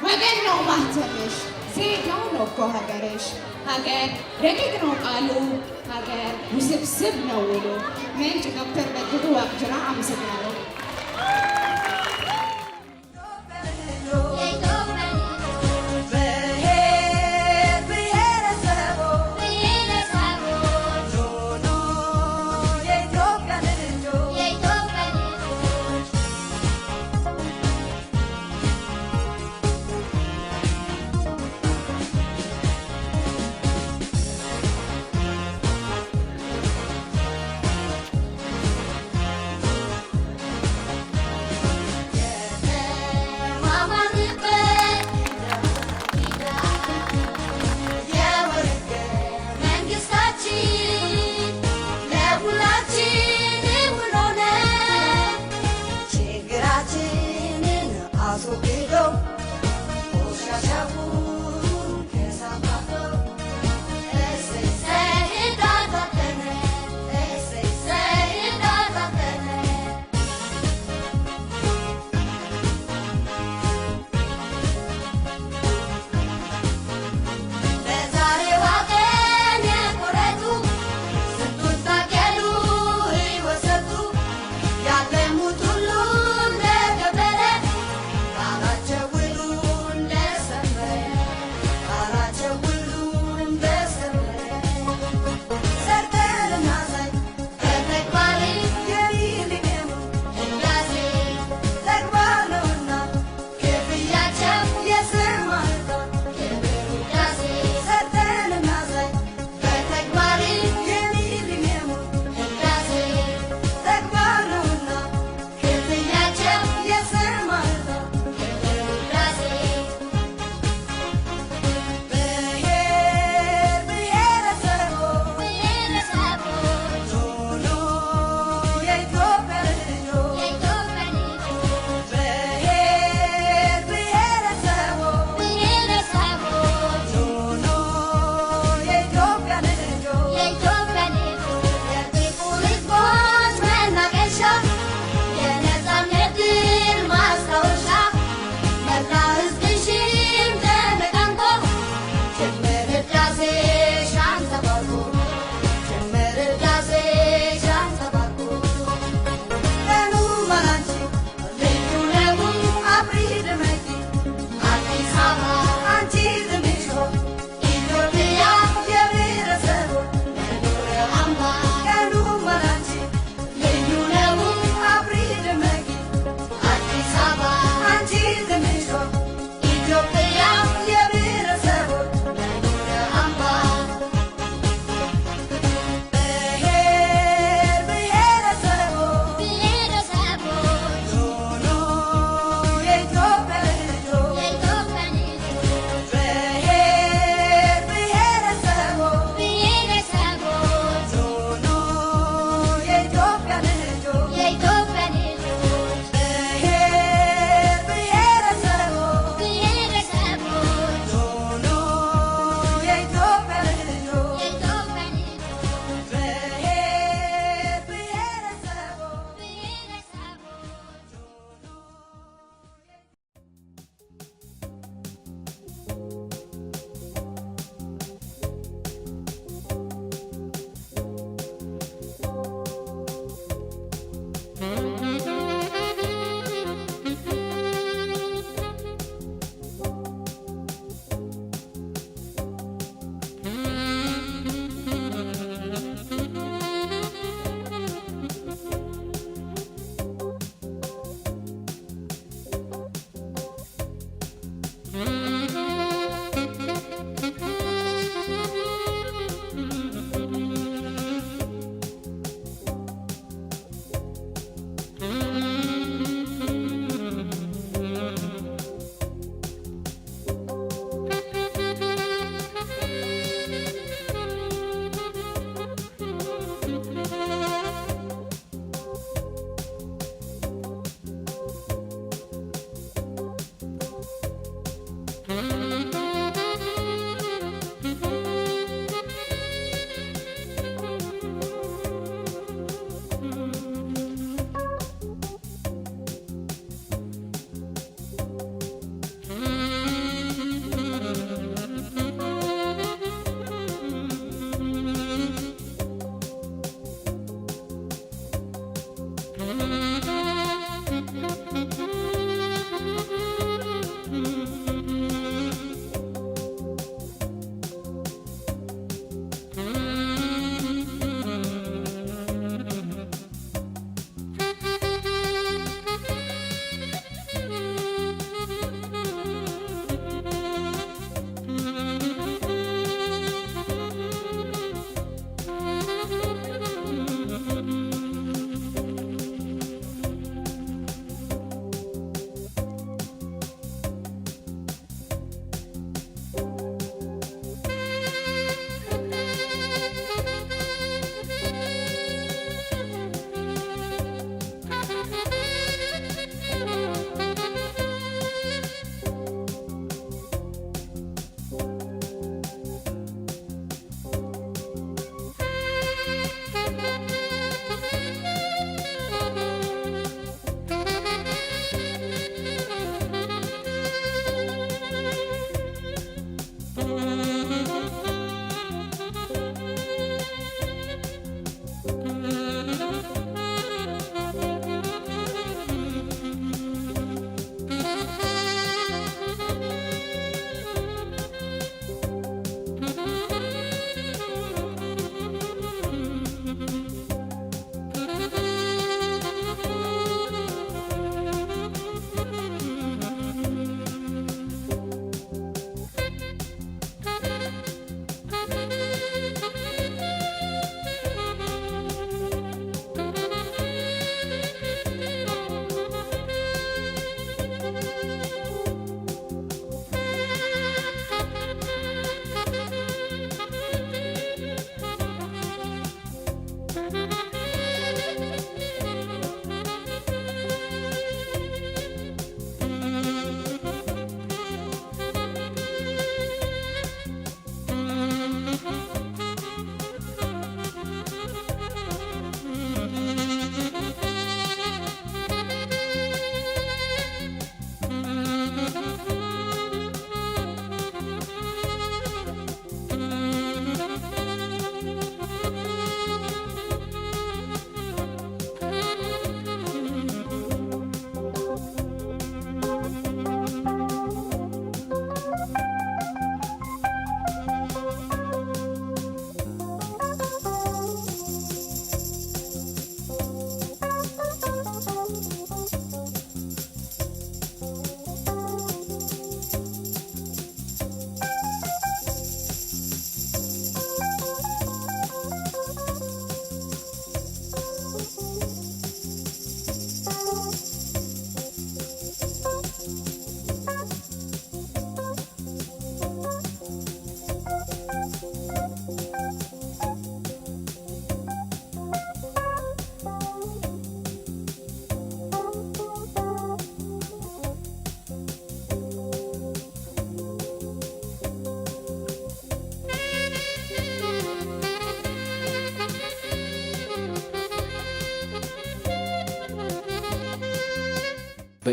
ወገን ነው ማህተምሽ፣ ዜጋው ነው እኮ ሀገርሽ። ሀገር ረቂቅ ነው ቃሉ፣ ሀገር ውስብስብ ነው ውሉ። ምንጭ ዶክተር በድሉ ዋቅጅራ። አመሰግናለሁ።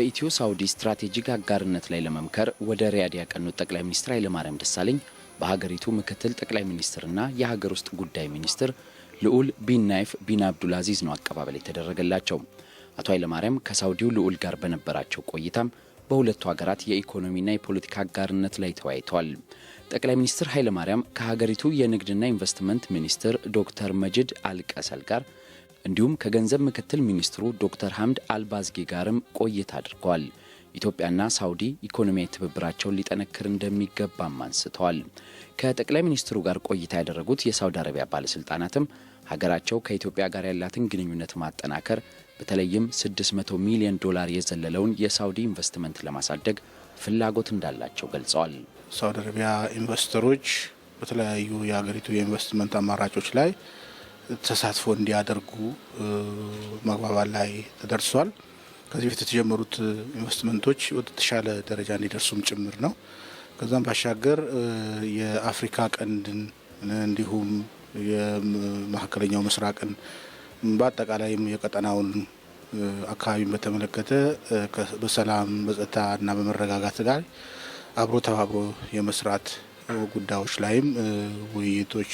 በኢትዮ ሳውዲ ስትራቴጂክ አጋርነት ላይ ለመምከር ወደ ሪያድ ያቀኑት ጠቅላይ ሚኒስትር ኃይለማርያም ደሳለኝ በሀገሪቱ ምክትል ጠቅላይ ሚኒስትርና የሀገር ውስጥ ጉዳይ ሚኒስትር ልዑል ቢን ናይፍ ቢን አብዱልአዚዝ ነው አቀባበል የተደረገላቸው። አቶ ኃይለማርያም ከሳውዲው ልዑል ጋር በነበራቸው ቆይታም በሁለቱ ሀገራት የኢኮኖሚና የፖለቲካ አጋርነት ላይ ተወያይተዋል። ጠቅላይ ሚኒስትር ኃይለማርያም ከሀገሪቱ የንግድና ኢንቨስትመንት ሚኒስትር ዶክተር መጅድ አልቀሰል ጋር እንዲሁም ከገንዘብ ምክትል ሚኒስትሩ ዶክተር ሐምድ አልባዝጌ ጋርም ቆይታ አድርገዋል። ኢትዮጵያና ሳውዲ ኢኮኖሚያዊ ትብብራቸውን ሊጠነክር እንደሚገባም አንስተዋል። ከጠቅላይ ሚኒስትሩ ጋር ቆይታ ያደረጉት የሳውዲ አረቢያ ባለስልጣናትም ሀገራቸው ከኢትዮጵያ ጋር ያላትን ግንኙነት ማጠናከር፣ በተለይም 600 ሚሊዮን ዶላር የዘለለውን የሳውዲ ኢንቨስትመንት ለማሳደግ ፍላጎት እንዳላቸው ገልጸዋል። ሳውዲ አረቢያ ኢንቨስተሮች በተለያዩ የሀገሪቱ የኢንቨስትመንት አማራጮች ላይ ተሳትፎ እንዲያደርጉ መግባባት ላይ ተደርሷል። ከዚህ በፊት የተጀመሩት ኢንቨስትመንቶች ወደ ተሻለ ደረጃ እንዲደርሱም ጭምር ነው። ከዛም ባሻገር የአፍሪካ ቀንድን እንዲሁም የመካከለኛው ምስራቅን፣ በአጠቃላይም የቀጠናውን አካባቢን በተመለከተ በሰላም፣ በጸጥታና በመረጋጋት ላይ አብሮ ተባብሮ የመስራት ጉዳዮች ላይም ውይይቶች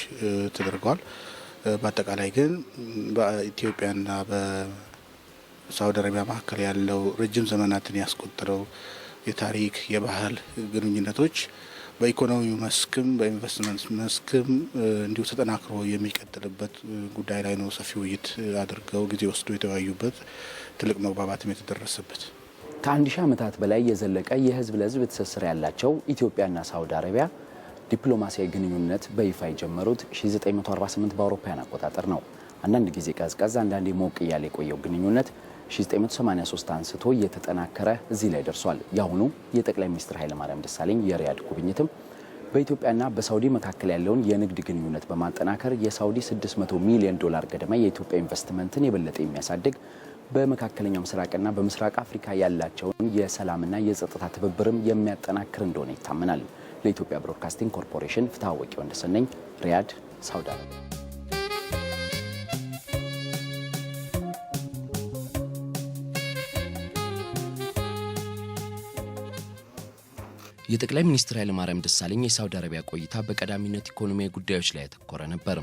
ተደርገዋል። በአጠቃላይ ግን በኢትዮጵያና በሳውዲ አረቢያ መካከል ያለው ረጅም ዘመናትን ያስቆጠረው የታሪክ፣ የባህል ግንኙነቶች በኢኮኖሚው መስክም በኢንቨስትመንት መስክም እንዲሁ ተጠናክሮ የሚቀጥልበት ጉዳይ ላይ ነው ሰፊ ውይይት አድርገው ጊዜ ወስዶ የተወያዩበት፣ ትልቅ መግባባትም የተደረሰበት። ከ1000 ዓመታት በላይ የዘለቀ የህዝብ ለህዝብ ትስስር ያላቸው ኢትዮጵያና ሳውዲ አረቢያ ዲፕሎማሲያዊ ግንኙነት በይፋ የጀመሩት 1948 በአውሮፓውያን አቆጣጠር ነው። አንዳንድ ጊዜ ቀዝቀዝ፣ አንዳንዴ ሞቅ እያለ የቆየው ግንኙነት 1983 አንስቶ እየተጠናከረ እዚህ ላይ ደርሷል። የአሁኑ የጠቅላይ ሚኒስትር ኃይለማርያም ደሳለኝ የሪያድ ጉብኝትም በኢትዮጵያና በሳውዲ መካከል ያለውን የንግድ ግንኙነት በማጠናከር የሳውዲ 600 ሚሊዮን ዶላር ገደማ የኢትዮጵያ ኢንቨስትመንትን የበለጠ የሚያሳድግ፣ በመካከለኛው ምስራቅና በምስራቅ አፍሪካ ያላቸውን የሰላምና የጸጥታ ትብብርም የሚያጠናክር እንደሆነ ይታመናል። ለኢትዮጵያ ብሮድካስቲንግ ኮርፖሬሽን ፍትሐወቂ ወንደሰን ነኝ፣ ሪያድ፣ ሳውዲ አረቢያ። የጠቅላይ ሚኒስትር ኃይለማርያም ደሳለኝ የሳውዲ አረቢያ ቆይታ በቀዳሚነት ኢኮኖሚያዊ ጉዳዮች ላይ ያተኮረ ነበር።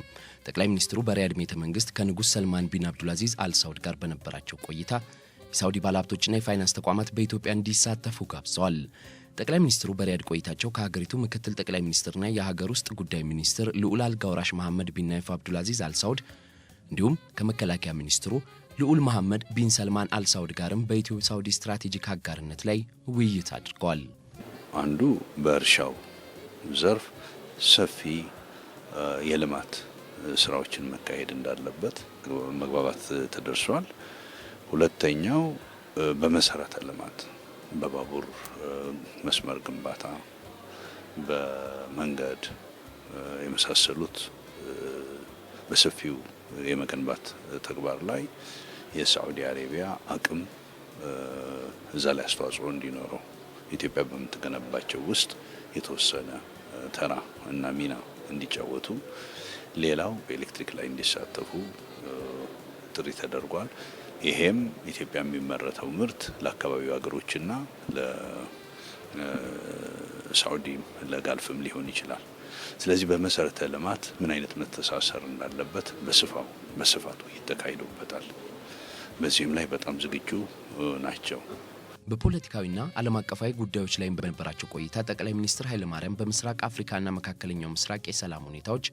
ጠቅላይ ሚኒስትሩ በሪያድ ቤተ መንግስት ከንጉሥ ሰልማን ቢን አብዱልአዚዝ አልሳውድ ጋር በነበራቸው ቆይታ የሳውዲ ባለሀብቶችና የፋይናንስ ተቋማት በኢትዮጵያ እንዲሳተፉ ጋብዘዋል። ጠቅላይ ሚኒስትሩ በሪያድ ቆይታቸው ከሀገሪቱ ምክትል ጠቅላይ ሚኒስትርና የሀገር ውስጥ ጉዳይ ሚኒስትር ልዑል አልጋ ወራሽ መሐመድ ቢን ናይፍ አብዱልአዚዝ አልሳውድ እንዲሁም ከመከላከያ ሚኒስትሩ ልዑል መሐመድ ቢን ሰልማን አልሳውድ ጋርም በኢትዮ ሳውዲ ስትራቴጂክ አጋርነት ላይ ውይይት አድርገዋል። አንዱ በእርሻው ዘርፍ ሰፊ የልማት ስራዎችን መካሄድ እንዳለበት መግባባት ተደርሷል። ሁለተኛው በመሰረተ ልማት፣ በባቡር መስመር ግንባታ፣ በመንገድ የመሳሰሉት በሰፊው የመገንባት ተግባር ላይ የሳዑዲ አሬቢያ አቅም እዛ ላይ አስተዋጽኦ እንዲኖረው፣ ኢትዮጵያ በምትገነባቸው ውስጥ የተወሰነ ተራ እና ሚና እንዲጫወቱ፣ ሌላው በኤሌክትሪክ ላይ እንዲሳተፉ ጥሪ ተደርጓል። ይሄም ኢትዮጵያ የሚመረተው ምርት ለአካባቢው ሀገሮችና ለሳዑዲም ለጋልፍም ሊሆን ይችላል። ስለዚህ በመሰረተ ልማት ምን አይነት መተሳሰር እንዳለበት በስፋቱ ተካሂዶበታል። በዚህም ላይ በጣም ዝግጁ ናቸው። በፖለቲካዊና ዓለም አቀፋዊ ጉዳዮች ላይ በነበራቸው ቆይታ ጠቅላይ ሚኒስትር ኃይለማርያም በምስራቅ አፍሪካና መካከለኛው ምስራቅ የሰላም ሁኔታዎች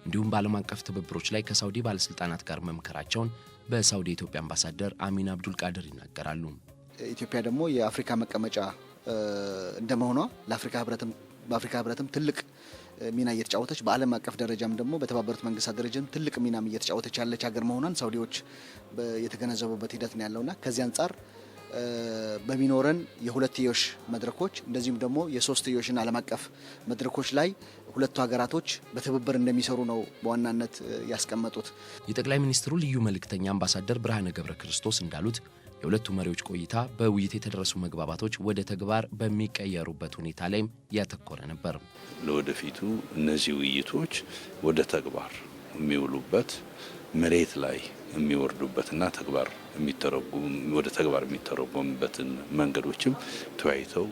እንዲሁም በዓለም አቀፍ ትብብሮች ላይ ከሳውዲ ባለስልጣናት ጋር መምከራቸውን በሳውዲ የኢትዮጵያ አምባሳደር አሚን አብዱል ቃድር ይናገራሉ። ኢትዮጵያ ደግሞ የአፍሪካ መቀመጫ እንደመሆኗ ለአፍሪካ ህብረትም በአፍሪካ ህብረትም ትልቅ ሚና እየተጫወተች፣ በዓለም አቀፍ ደረጃም ደግሞ በተባበሩት መንግስታት ደረጃም ትልቅ ሚናም እየተጫወተች ያለች ሀገር መሆኗን ሳውዲዎች የተገነዘቡበት ሂደት ነው ያለውና ከዚህ አንጻር በሚኖረን የሁለትዮሽ መድረኮች እንደዚሁም ደግሞ የሶስትዮሽና ዓለም አቀፍ መድረኮች ላይ ሁለቱ ሀገራቶች በትብብር እንደሚሰሩ ነው በዋናነት ያስቀመጡት። የጠቅላይ ሚኒስትሩ ልዩ መልእክተኛ አምባሳደር ብርሃነ ገብረ ክርስቶስ እንዳሉት የሁለቱ መሪዎች ቆይታ በውይይት የተደረሱ መግባባቶች ወደ ተግባር በሚቀየሩበት ሁኔታ ላይም ያተኮረ ነበር። ለወደፊቱ እነዚህ ውይይቶች ወደ ተግባር የሚውሉበት፣ መሬት ላይ የሚወርዱበትና ተግባር የሚተረጉም ወደ ተግባር የሚተረጎምበትን መንገዶችም ተወያይተው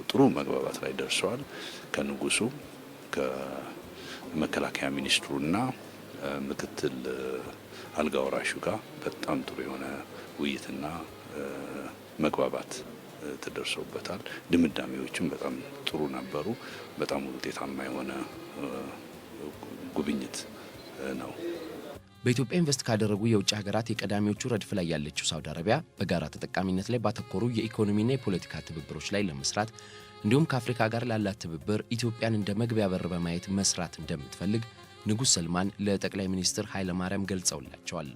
ጥሩ መግባባት ላይ ደርሰዋል። ከንጉሱ፣ ከመከላከያ ሚኒስትሩና ምክትል አልጋ ወራሹ ጋር በጣም ጥሩ የሆነ ውይይትና መግባባት ተደርሶበታል። ድምዳሜዎችም በጣም ጥሩ ነበሩ። በጣም ውጤታማ የሆነ ጉብኝት ነው። በኢትዮጵያ ኢንቨስት ካደረጉ የውጭ ሀገራት የቀዳሚዎቹ ረድፍ ላይ ያለችው ሳውዲ አረቢያ በጋራ ተጠቃሚነት ላይ ባተኮሩ የኢኮኖሚና የፖለቲካ ትብብሮች ላይ ለመስራት እንዲሁም ከአፍሪካ ጋር ላላት ትብብር ኢትዮጵያን እንደ መግቢያ በር በማየት መስራት እንደምትፈልግ ንጉሥ ሰልማን ለጠቅላይ ሚኒስትር ኃይለማርያም ገልጸውላቸዋል።